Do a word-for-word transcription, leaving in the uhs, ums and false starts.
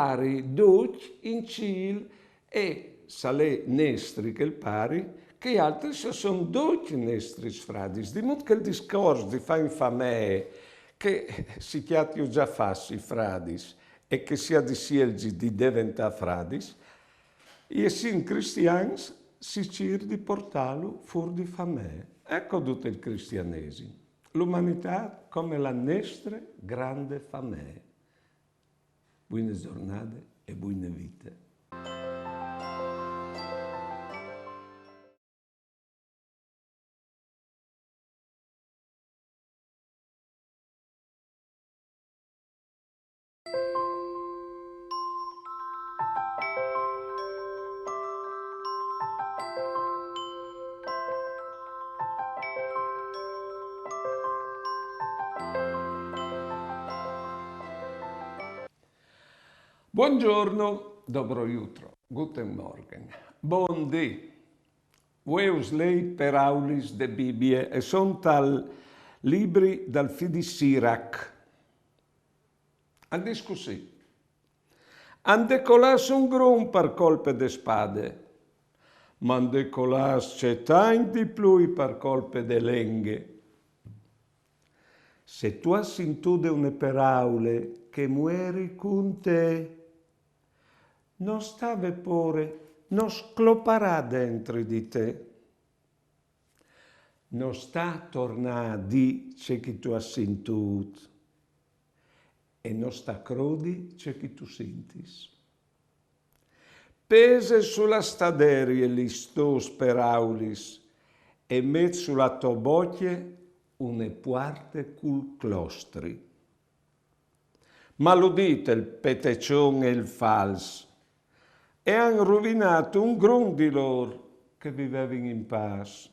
pari ducj in cîl, e s'al è nestri chel pari, chei altris a son ducj nestris fradis. Di mût che il discors di fâ in famee, che si cjatio za fâsi fradis e che si à di sielzi di deventâ fradis, e essint cristians si cîr di puartâlu fûr di famee. Eco dut il cristianesim. L'umanitât come la nestre grande famee. Buine zornade e buine vite. Buongiorno, dobro jutro, guten Morgen, bondì. Vuê us lei peraulis de Bibie e son tal libri dal fi di Sirac. Al dîs cussì: A 'nd è colât un grum par colpe de spade, ma a 'nd è colât cetagn di plui par colpe de lenghe. Se tu âs sintude une peraule che mueri cun te, no sta vê pôre, no scloparà dentri di te. No sta tornâ a dî ce che tu âs sintût e no sta crodi ce che tu sintis. Pese su la staderie lis tôs peraulis e met su la tô bocje une puarte cul clostri. Maludît il peteçon e il fals, e a àn ruvinât un grum di lôr che a vivevin in pâs.